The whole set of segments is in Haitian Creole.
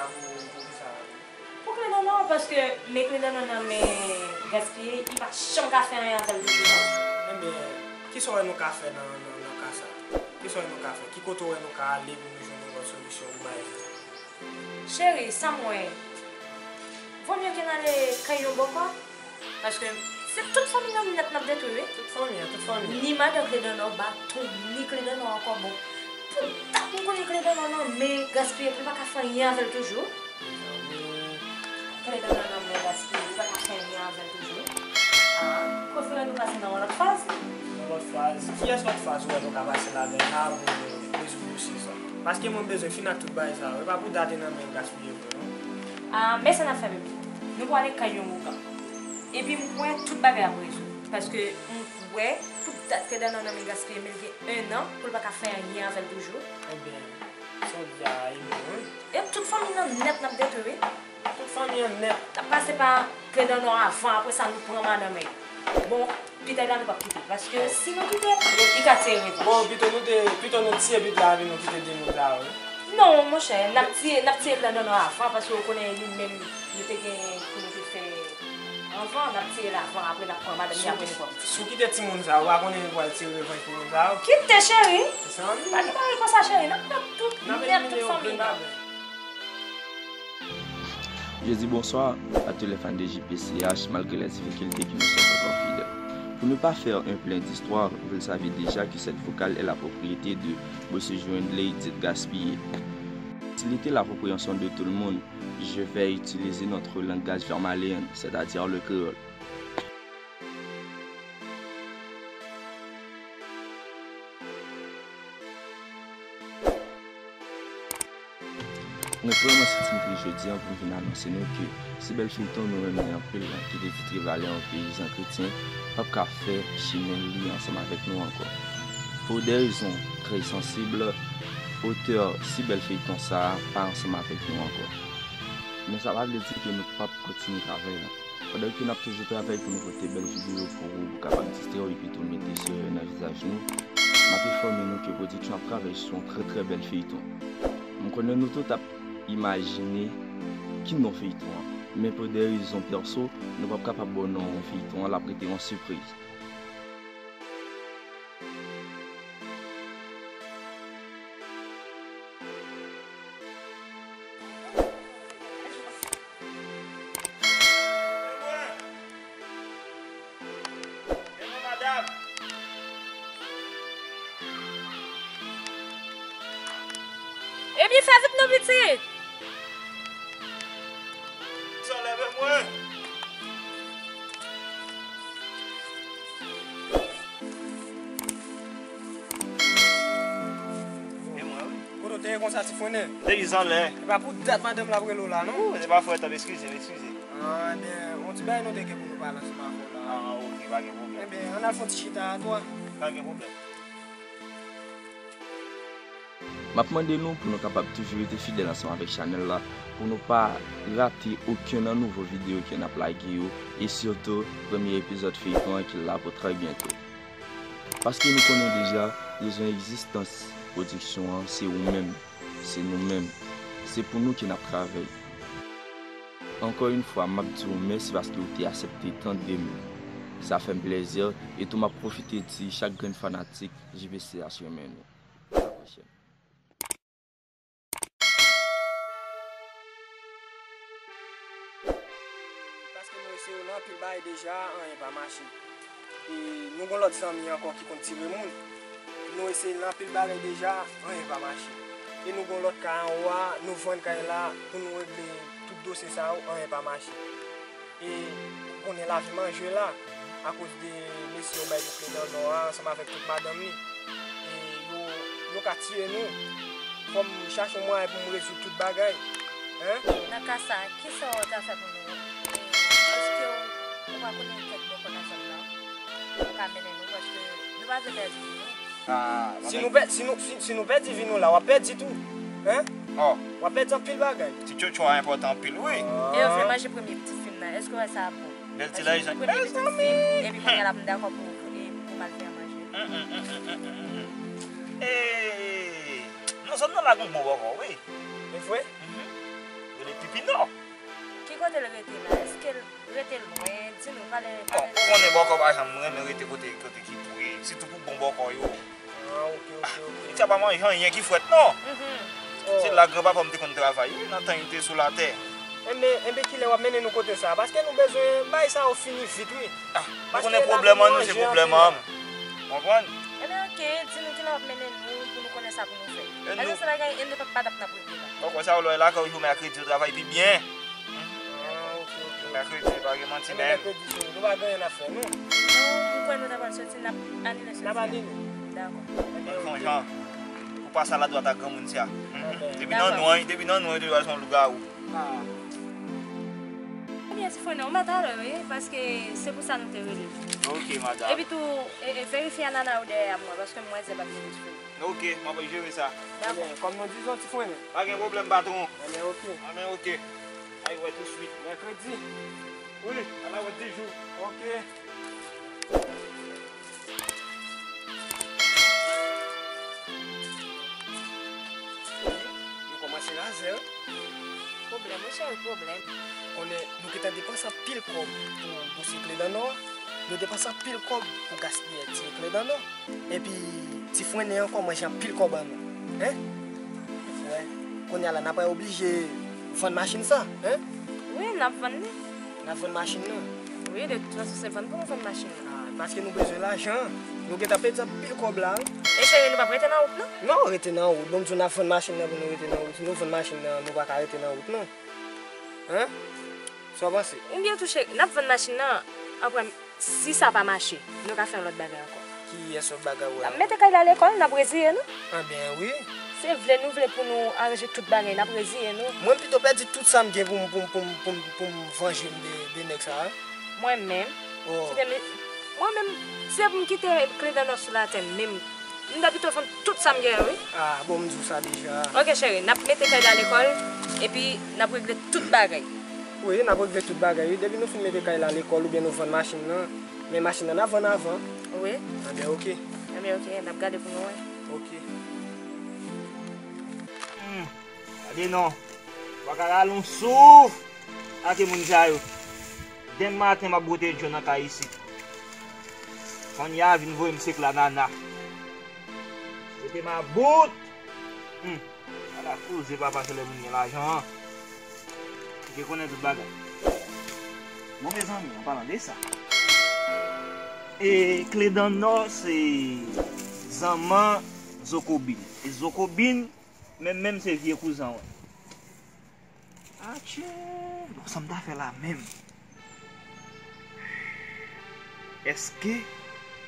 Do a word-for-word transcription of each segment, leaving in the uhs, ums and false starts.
Pou, pou kisa? Pou kle dan nò, paske men kle dan nò nan men gaspiye, li pa janm ka fè anyen avè l toujou, non. Ebyen, kisa w wè nou ka fè nan, nan, nan ka sa? Kisa w wè nou ka fè? Ki kote w wè nou ka ale pou nou jwenn yon lòt solisyon pou bagay sa? Cheri, sa m wè, vo mye ke n ale kay yon bòkò. Paske se tout fanmi nan nèt n ap detwi, wi. Tout fanmi an, tout fanmi an. Ni madan kle dan nò baton, ni kle dan nò ankò bon. Pou dat m konnen kle dan nò nan men gaspiye, pou l pa ka fè anyen avè l toujou. Mezanmi. Kle dan nò nan men gaspiye, li pa ka fè anyen avè l toujou. Ah, prefere nou pase nan yon lòt faz. Yon lòt faz? Kiyès lòt faz ou wè nou ka pase ladan la pou nou rezoud dosye sa? Paske mwen bezwen fin ak tout bagay sa yo. E pa pou dat e nan men gaspiye vre, non. Ah, men sa n ap fè, bebe. Nou pwale kay yon ougan. Epi m kwè tout bagay ap rezoud. Paske m kwè tout dat kle dan nò nan men gaspiye, men l gen en an pou l pa ka fè anyen avè l toujou. Ebyen, sa w di a, e vre, wi. E tout fanmi nan nèt n ap detwi, wi. Tout fanmi an nèt. N ap pase pa kle dan nò avan, apre sa nou pran madanm li. Bon, pitay la nou p ap kite. Paske si nou kite, li ka tire revanch. Bon, pito nou te, pito nou tiye pit la epi nou kite de moun sa yo, wi. Non, monchè, n ap tiye, n ap tiye kle dan nò avan, paske ou konnen li menm, nou te gen pou nou te fè anvan, n ap tiye l avan, apre n ap pran madanm li, apre nou pran pitit. Si w kite timoun sa yo, ou pa konnen yo pral tire revanch pou moun sa yo? Kite, cheri. Mezanmi. Pa gen bagay konsa, cheri. N ap pran tout nèt, tout fanmi nan. Je dis bonsoir à tous les fans de J P C H, malgré les difficultés qui nous sont encore fidèles. Pour ne pas faire un plein d'histoire, vous le savez déjà que cette vocale est la propriété de Monsieur Joindley, dit Gaspillé. Faciliter la compréhension de tout le monde, je vais utiliser notre langage vernaléen, c'est-à-dire le créole. Mwen vrèman santi m tris jodi a pou m vin anonse nou ke si bèl feyton nou renmen anpil lan, ki te titre Valè yon peyizan kretyen, p ap ka fè chimen li ansanm avèk nou ankò. Pou de rezon trè sansib, otè si bèl feyton sa a pa ansanm avèk nou ankò. Men sa pa vle di ke nou p ap kontinye travay la. Pandan ke n ap toujou travay pou nou pote bèl videyo pou ou, pou kapab distrè w epi tou mete sourire nan vizaj nou, m ap enfòme nou ke pwodiksyon ap travay sou yon trè, trè bèl feyton. M konnen nou tout ap imajine ki non feyton an, men pou de rezon pèso, nou p ap kapab ba w non feyton an, l ap rete yon sipriz. Ebyen, fè vit non, pitit! Sa leve mwen! E mwen, wi. Kote w te ye konsa, ti frennen? Legliz anlè. E pa pou dat madanm la ap rele w la, non? Ou, se pa frè, tann, eskize m, eskize. Ah, ebyen, yon ti bagay nou te gen pou nou pale ansanm avè w la. Ah, ok, pa gen pwoblèm. Ebyen, ann al fè yon ti chita a twa. Pa gen pwoblèm. M ap mande nou pou nou kapab toujou rete fidèl ansanm avèk chanèl la, pou nou pa rate okenn nan nouvo videyo ke n ap lage yo, e sitou premye epizòd feyton an ki la pou trè byento. Paske nou konnen deja, rezon egzistans pwodiksyon an, se ou menm, se nou menm, se pou nou ke n ap travay. Ankò yon fwa, m ap di w mèsi paske w te aksepte tande m. Sa fè m plèzi, e tou m ap pwofite di chak grenn fanatik J P C H renmen nou. A la pwochèn. Paske nou eseye nan anpil bagay deja, anyen pa mache. E nou gon lòt zanmi ankò ki konn tire moun. Nou eseye nan anpil bagay deja, anyen pa mache. E nou gon lòt kay anwo a, nou vann kay la pou nou regle tout dosye sa yo, anyen pa mache. E ou konnen lavi m an jwe la, akoz de mesye yo bay pou kle dan nò a ansanm avèk tout madanm li. E yo, yo ka tiye nou. Fò m chache yon mwayen pou m rezoud tout bagay. Hein? Nan ka sa, kisa w ta fè pou nou? E èske w, ou pa konnen kèk bòkò nan zòn nan? Ou ka mennen nou, paske nou pa vle pèdi vi nou. Ah, si nou pè-, si nou, si, si nou pèdi vi nou la, w ap pèdi tou. Hein? Oh. W ap pèdi anpil bagay. Ti tchotcho a enpòtan anpil, wi. E yo vle manje premye pitit fi m nan. Èske w wè sa ap bon? Bèl ti lajan. Premye pitit fi m, epi kounye a la pou m dakò pou, e, pou m al fè manje. Hum, hum, hum. E, nan zòn nan la gon bon bòkò, wi. E vre? Mhm. Epi Pino. Ki kote l rete la? Èske l rete lwen? Di nou, pale, pale. Bon, ou konnen bòkò pa janm renmen rete kote, kote ki tou ye, sitou pou bon bòkò yo. Ah, ok, ok, ok. Pitit sa pa manje anyen ki frèt, non. Mhm. Oh. Se la granpapa m te konn travay, wi, nan tan li te sou latè. Enben, enben, kilè w ap mennen nou kote sa a? Paske nou bezwen bay sa yo fini vit, wi. Ah, nou konnen pwoblèm an nou, se pwoblèm an m. Konprann? Enben, ok, di nou kilè w ap mennen nou pou nou konnen sa pou nou fè. E nou... Paske se bagay, e nou pa, pa t ap n ap regle la. Bòkò sa yo lè w lakay ou jou mèkredi, yo travay pi byen. Ah, ok, ok. Mèkredi, pa gen manti menm. Mèkredi, sou nou pa gen anyen n ap fè, non. Non, m kwè nou ta pral soti, n ap anile soti. N ap anile. Dakò. Mwen fè yon jan pou pase aladwat ak granmoun sa. Depi nan non, depi nan non, li te pral se yon lougawou. Ah. Ebyen, ti frè, non, m pa talè, wi, paske se pou sa nou te rele. Ok, madanm. Epi tou, e, e, verifye anana yo dèyè a mwen, paske m wè zèb ap vini sou yo. Ok, m ap jere sa. Dakò. Ebyen, kòm nou dizon, ti frè, non. Pa gen pwoblèm, patwon. Ebyen, ok. Ebyen, ok. Ay, wè tou swit. Mèkredi. Wi, ala wè de jou. Ok. Nou kòmanse razè, wi. Pwoblèm, wi, cheri, pwoblèm. Konnen nou gentan depanse anpil kòb pou dosye Kledanò. Nou depanse anpil kòb pou gaspiyè ti Kledanò. Epi, ti frennen an kòmanse anpil kòb an nou. Hein? Wè. Kounye a la, n ap oblije vann machin sa, hein? Wi, n ap vann li. N ap vann machin nan. Wi, de tout fason, se vann pou nou vann machin nan. Ah, paske nou bezwen lajan. Nou gentan pèdi anpil kòb la, wi. E cheri, nou p ap rete nan wout, non? Non, rete nan wout. Bon, m di w, n ap vann machin nan pou nou rete nan wout. Si nou vann machin nan, nou pa ka rete nan wout, non. Hein? Sa w panse? Oubyen tou, cheri, n ap vann machin nan, apre, si sa pa mache, nou ka fè yon lòt bagay ankò. Kiyès lòt bagay ou wè? N ap mete kay la lekòl, n ap reziye nou. Anben, wi. Se vle nou vle pou nou aranje tout bagay, n ap reziye nou. Mwen pito pèdi tout sa m gen pou m, pou m, pou m, pou m, pou m vanje m de, de nèg sa a. Mwen menm, oh, kite m, mwen menm, si se pou m kite Kledanò sou latè menm, m ta pito vann tout sa m genyen, wi. Ah, bon, m di w sa deja. Ok, cheri, n ap mete kay la lekòl, epi n ap regle tout bagay. Wi, n ap regle tout bagay, wi. Depi nou fin mete kay la lekòl oubyen nou vann machin nan, men machin nan n ap vann avan. Wi. Anben, ok. Anben, ok, n ap gade pou nou wè. Ok. Hmm, gade non. W a ka rale yon souf. Ake moun sa yo. Denm maten m ap bwote djò nan kay isit. Kounye a vin voye m sekla nana. Rete m about. Hmm. Ala koze papa, se lè moun gen lajan an. Li te konnen tout bagay. Bon, mezanmi, an palan de sa, e Kledanò se zanman Zokobin. E Zokobin, menm menm se vye kouzen w. Atchè! Bon, sa m ta fè la menm? Èske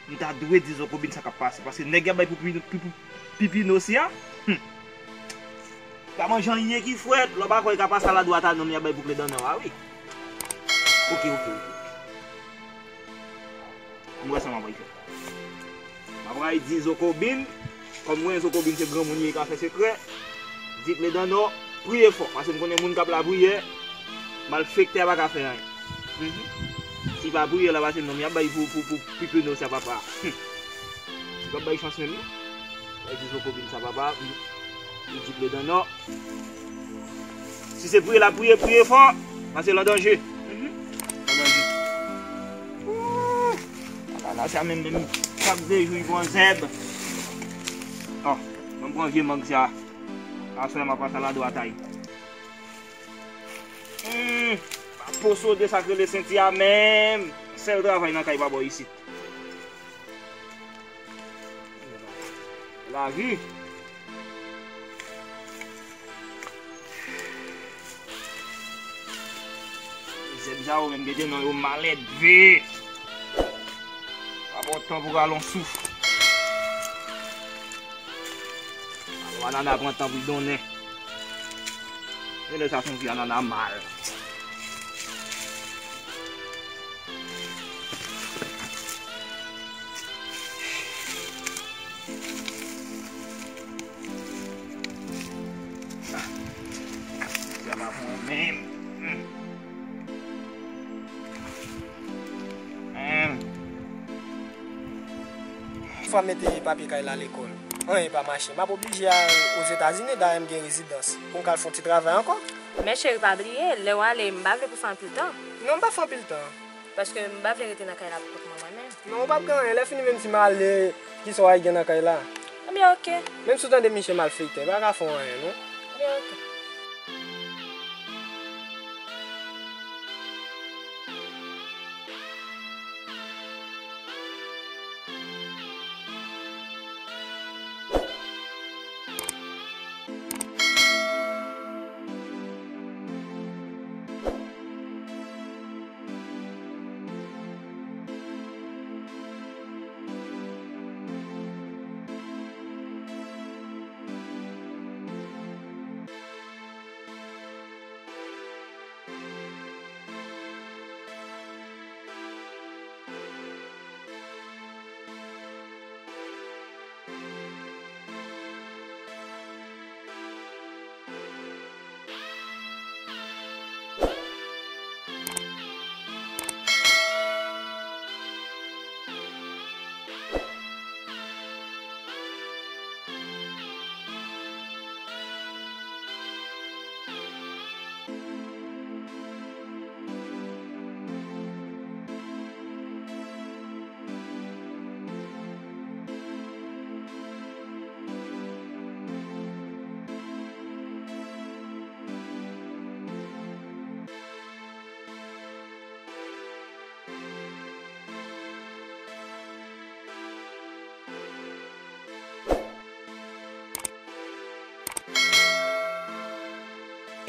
m ta dwe di Zokobin sa k ap pase? Paske nèg y ap bay pou pi, pi, pou Pipino si a? Hmm. Pa manje anyen ki frèt, lè w pa kwè, ka pase aladwat a nonm y ap bay pou Kledanò a, wi. Ok, ok, ok. M wè sa m ap fè. M ap ray di Zokobin, kòm mwen, Zokobin se granmoun ye, li ka fè sekrè. Di Kledanò, priye fò, paske m konnen moun k ap lapriyè, malfektè a pa ka fè anyen. Mhm. Si pa priyè la, paske nonm y ap bay pou, pou, pou Pipino sa, papa. Hmm. Li p ap bay chans menm, non. Li di Zokobin sa, papa. Li di Kledanò. Si se priye l ap priye, priye fò, paske l an danje. Mhm. L an danje. Ooh! Ala, ala, sa menm, menm, chak de jou, li pran zèb. Oh, mwen pran vye mang sa. Aswè, m ap pase aladwat a li. Hmm, pa posode sa k rele senti a menm. Sèl travay nan kay pa bò isit. Lavi. Zèb sa yo menm gen de non yo, maledve. Pa pran tan pou rale yon souf. Alò, anana pran tan pou l donnen. Genlè sa se yon vye anana mal. Sa pa bon menm. Hmm. Hmm. Fò m mete papye kay la lekòl. Anyen pa mache. M ap oblije al Ozetazini, dayè m gen rezidans. Pou m ka al fè yon ti travay ankò. Men cheri, pa bliye, lè w ale, m pa vle pou fè anpil tan. Non, m p ap fè anpil tan. Paske m pa vle rete nan kay la pou kont mwen, mwen menm. Non, ou p ap gen anyen. Lè fini, menm si m ale, kisa w ap gen nan kay la? Ebyen, oke. Menm si w tande misye malfektè, pa ka fè w anyen, non. Ebyen, oke.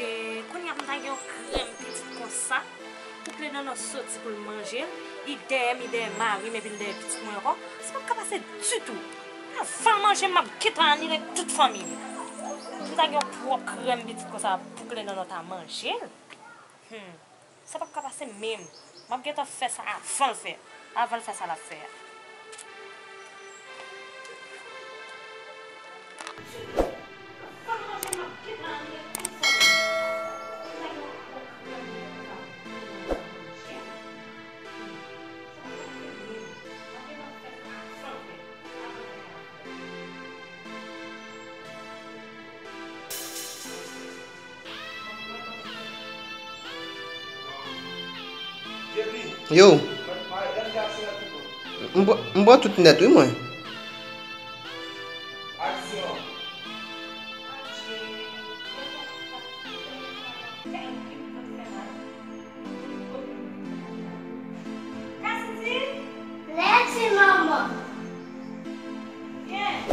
E, kounye a m ta gen yon krèm pitit konsa, pou Klenanan soti pou l manje l, li dèyè m, li dèyè mari m, epi l dèyè pitit mwen ankò. Sa p ap ka pase ditou. Avan l manje m, m ap gentan anile tout fanmi m. M ta gen yon pwòp krèm pitit konsa pou Klenanan ta manje l. Hmm. Sa p ap ka pase menm. M ap gentan fè sa avan l fè. Avan l fè sa l ap fè a. Yo. M bwè, m bwè tout nèt wi mwen. Mèsi manman. Jeff!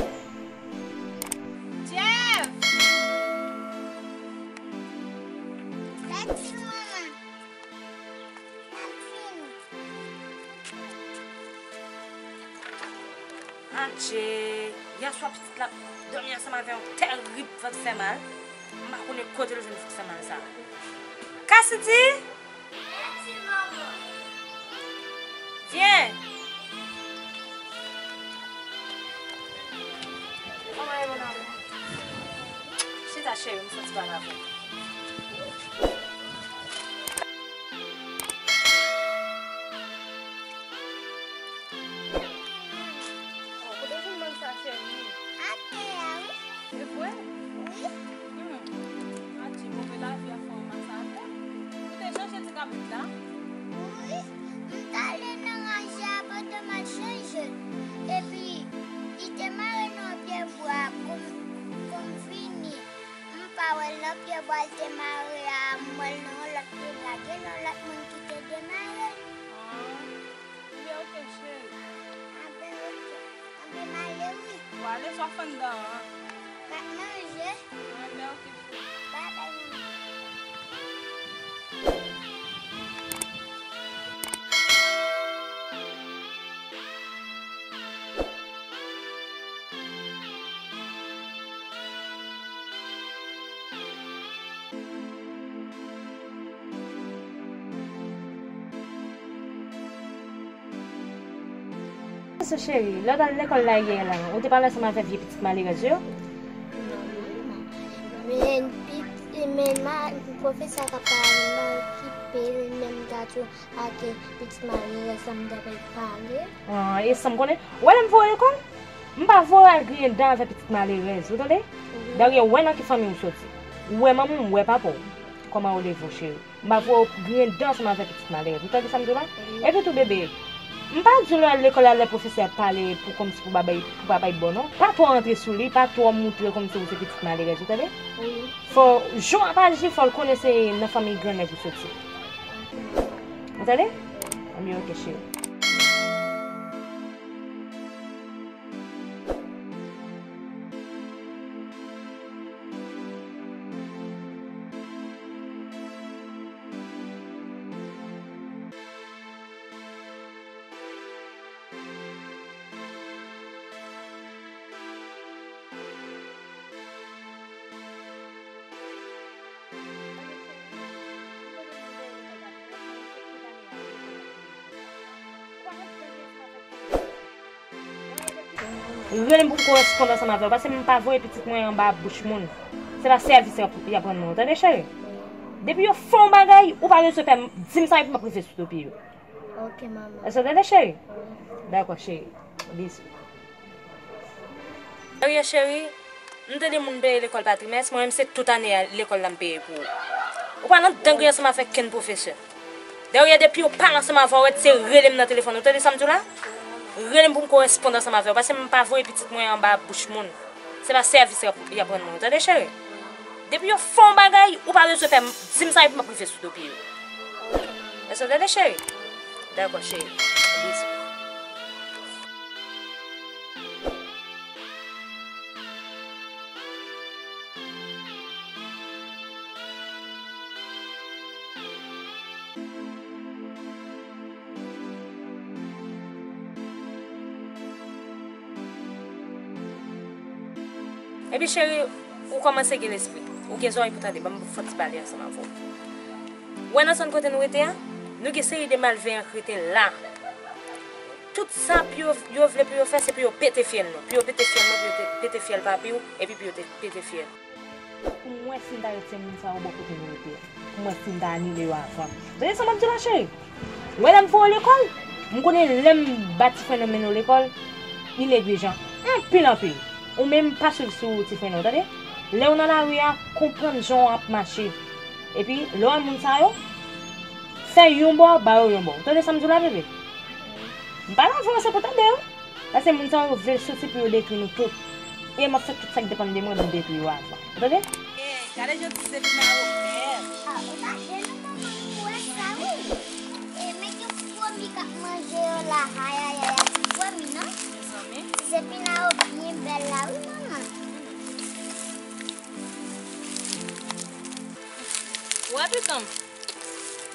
Mèsi manman. Adje, yèswa pitit la dòmi ansanm avè yon tèrib vant fè mal. M pa konnen kote l jwenn vant fè mal sa. Kasidi? Vyen. Kòman e, mon amour? Chita, cheri, m fè ti pale avè w. Oh, kote w jwenn bann sa, cheri? Atè a, wi. E vre? Wi. Hmm. Adje, move lavi a fè w anmas atè. Ou te chanje ti kabrit la? Wi. M t ale nan ranje a pandan m al chanje l. Epi, li te mare nan yon pye bwa kou m, kou m vini. M pa wè l nan pye bwa l te mare a, m wè l nan yon lòt pye bwa. Gen yon lòt moun ki te demare l. Ah. Ebyen, oke, cheri. Anben, oke. Anben, m ale, wi. W ale, swa fann dan an. M ap manje. Anben, oke, cheri. Babay, manman. Sè cheri, lè w t al lekòl la yè la, ou te pale ansanm avèk vye pitit malerèz yo? Men, pit-, men ma-, pwofesè a t ap pale, m pa okipe l, men m ta tou ake pitit malerèz la m t ap pale. Ah, e sa m konnen. Ou wè lè m voye l kon? M pa voye al griyen dan avèk pitit malerèz, ou tande? Wi. Dayè, ou wè nan ki fanmi ou soti. Ou wè manman w, ou wè papa w. Kòman ou leve w, cheri? M pa vle w griyen dan ansanm avèk pitit malerèz. Ou tande sa m di w la? Epi tou, bebe, m pa di w lè w al lekòl la, lè pwofesè ap pale pou kòmsi pou babay, pou papay bò, non. Pa twò antre sou li, pa twò moutre kòmsi ou se pitit malerèz, ou tande? Fò, jan w ap aji, fò l konnen se nan fanmi grannèg ou soti. Ou tande? Anben, oke, cheri. Rele m pou m korespond ansanm avè w, paske m pa voye pitit mwen anba bouch moun. Se pa sèvis y ap, y ap rann mwen, ou tande, cheri? Depi yo fè yon bagay, ou pa bezwen pè m, di m sa epi m ap rive sou do pye yo. Ok, manman. Èske w tande, cheri? Dakò, cheri. Bizou. Dèrye, cheri, m tande moun peye lekòl pa trimès, mwen menm se tout ane a lekòl la m peye pou ou. Ou pa nan dan griyen ansanm avèk kenn pwofesè. Dèrye, depi yo pale ansanm avè w, rete se rele m nan telefòn. Ou tande sa m di w la? Rele m pou m korespond ansanm avè w, paske m pa voye pitit mwen anba bouch moun. Se pa sèvis y ap, y ap rann mwen. Ou tande, cheri? Depi yo fè yon bagay, ou pa bezwen pè m, di m sa epi m ap rive sou do pye yo. Èske w tande, cheri? Dakò, cheri. Bizou. Epi cheri, ou kòmanse gen lespri. Ou gen zòrèy pou tande, ban m fè yon ti pale ansanm avè w. Ou wè nan zòn kote nou rete a, nou gen seri de malveyan ki rete la. Tout sa pou yo, yo vle pou yo fè, se pou yo pete fyèl nou. Pou yo pete fyèl nou, pou yo te-, pete fyèl papi w, epi pou yo te-, pete fyèl. Pou m wè si m ta retire moun sa yo bò kote nou rete a. Pou m wè si m ta anile yo avan. Tande sa m ap di w la, cheri? Ou wè lè m voye w lekòl, m konnen lè m ba ti frè nou mennen w lekòl, li neglijan. Anpil, anpil. Ou menm pa swiv sou ti frè nou, tande? Lè w nan lari a, konprann jan w ap mache. Epi, lè w wè moun sa yo, fè yon bò, ba yo yon bò. Ou tande sa m di w la, bebe? M pa la avanse pou tande, wi. Paske moun sa yo vle soti pou yo detwi nou tout. E m ap fè tout sa k depann de mwen pou m detwi yo avan. Ou tande? Eh, gade jan ti Zepina yo bèl. Ah, ou ta jwenn nou manman pou wè sa, wi. E men gen pwomi k ap manje yo la. Ayayay, a ti pwomi, non? Mezanmi. Ti Zepina yo byen bèl la, wi, manman. Ou wè, pitit m?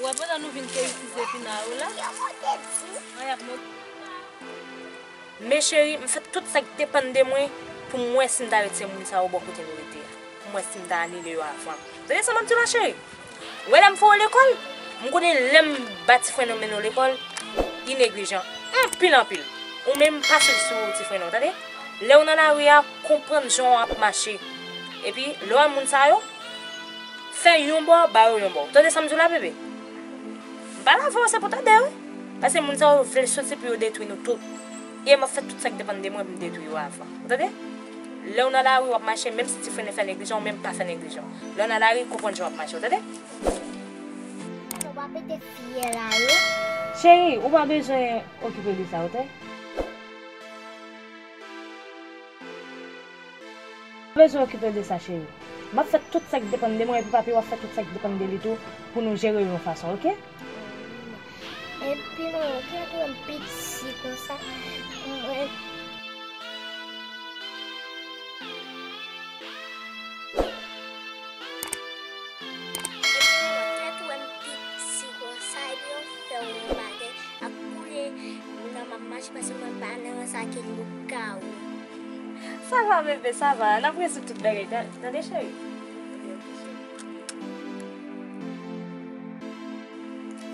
Ou wè, pandan nou vin keyi ti Zepina yo la? Yo monte di. An, y ap monte. Men cheri, m fè tout sa k depann de mwen pou m wè si m ta retire moun sa yo bò kote nou rete a. Pou m wè si m ta anile yo avan. Tande sa m ap di w la, cheri? Ou wè lè m voye w lekòl, m konnen lè m ba ti frè nou mennen w lekòl, li neglijan. Anpil, anpil. Ou menm pa swiv sou ti frè nou, tande? Lè w nan lari a, konprann jan w ap mache. Epi, lè w wè moun sa yo, fè yon bò, ba yo yon bò. Ou tande sa m di w la, bebe? M pa la avanse pou tande, wi. Paske moun sa yo vle soti pou yo detwi nou tout. E m ap fè tout sa k depann de mwen pou m detwi yo avan. Ou tande? Lè w nan lari, w ap mache, menm si ti frè nou fè neglijan, ou menm pa fè neglijan. Lè w nan lari, konprann jan w ap mache, ou tande? Ou pa pete fyèl a yo. Cheri, ou pa bezwen okipe de sa, ou tande? Ou pa bezwen okipe de sa, cheri. M ap fè tout sa k depann de mwen, epi papi w ap fè tout sa k depann de li tou pou nou jere yo yon fason, oke? Epi manman, ou kite m piti konsa. Mwen. Epi manman, kite m piti konsa, epi yo fè w yon bagay. Ak koulye, nan m ap mache paske mwen pa nan sa ki loukawou. Sa va, bebe, sa va. N ap rezoud tout bagay. Ta-, tande, cheri?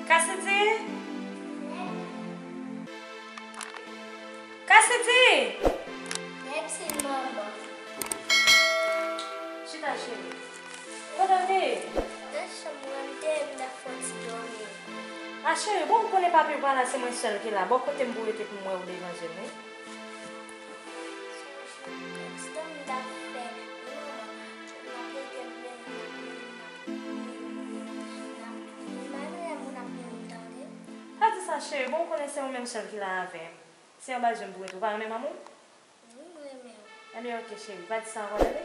Kasidi! Kasidi! Mèsi, manman. Chita, cheri. Kote w te ye? Nan chanm mwen, m te ye, m t ap fè yon ti dòmi. A cheri, bon, m konnen papi w pa la, se mwen sèl ki la. Bò kote m pou rete pou m wè w devan je m, wi. Ti dòmi m t ap fè, wi, manman. L ap ede m, men m ap, men m ap. Cheri, bon, ou konnen se ou menm sèl ki la avè m. Se anba je m pou rete. Ou pa renmen manman w? Wi, m renmen l. Ebyen, oke, cheri. Pa di sa ankò, tande?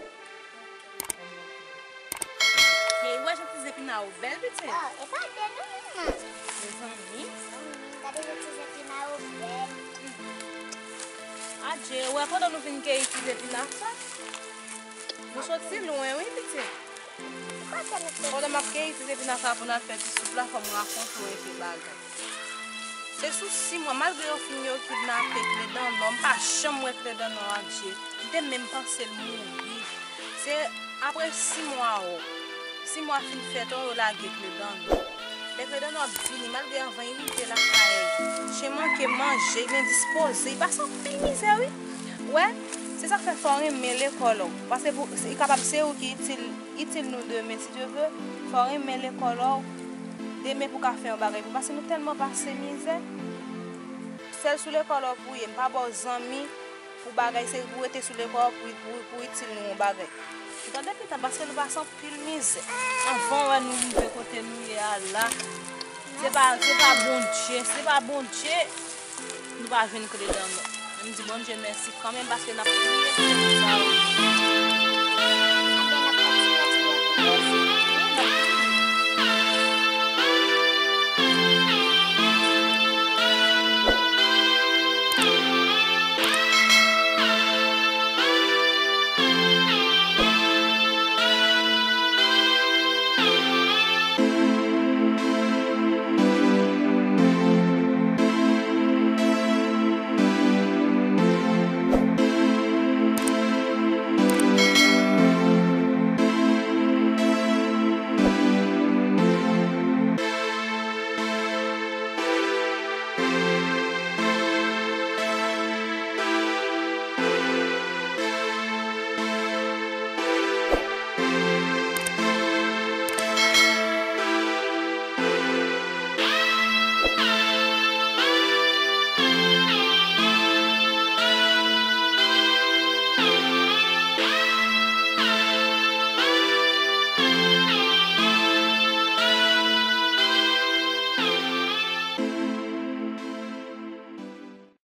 Hey, ou wè jan ti zepina yo bèl, pitit? Ah, e pa bèl, non, manman. Mezanmi. Gade jan ti zepina yo bèl. Adje, ou wè pandan nou vin keyi ti zepina sa? Nou soti lwen, wi, pitit. Pandan m ap keyi ti zepina sa pou n al fè ti soup la, fò m rakonte w enpe bagay. Se sou Simon, malgre yo fin yo kidnape Kledanò, m pa janm wè Kledanò ak je. M te menm panse l mouri. Se apre Simon a, o, Simon a fin fèt, o, yo lage Kledanò. Lè Kledanò ap vini, malgre anvan li rive lakay, chen manke manje, li endispoze, li pase anpil mizè, wi. Wè, se sa k fè fò w renmen lekòl ou. Paske pou, se, li kapab se ou ki itil, itil nou demen, si Dye vle. Fò w renmen lekòl ou. Demen pou w ka fè yon bagay pou, paske nou tèlman pase mizè. Sèl sou lekòl ou pou ye, m pa ba w zanmi pou bagay, se pou rete sou lekòl pou, pou, pou itil nou yon bagay. Ou tande, Pita, paske nou pase anpil mizè. Anvan w wè nou rive kote nou ye a la. Se pa, se pa Bondye, se pa Bondye, nou pa jwenn Kledanò. Men m di Bondye mèsi kanmenm paske n ap priye pou sa yo.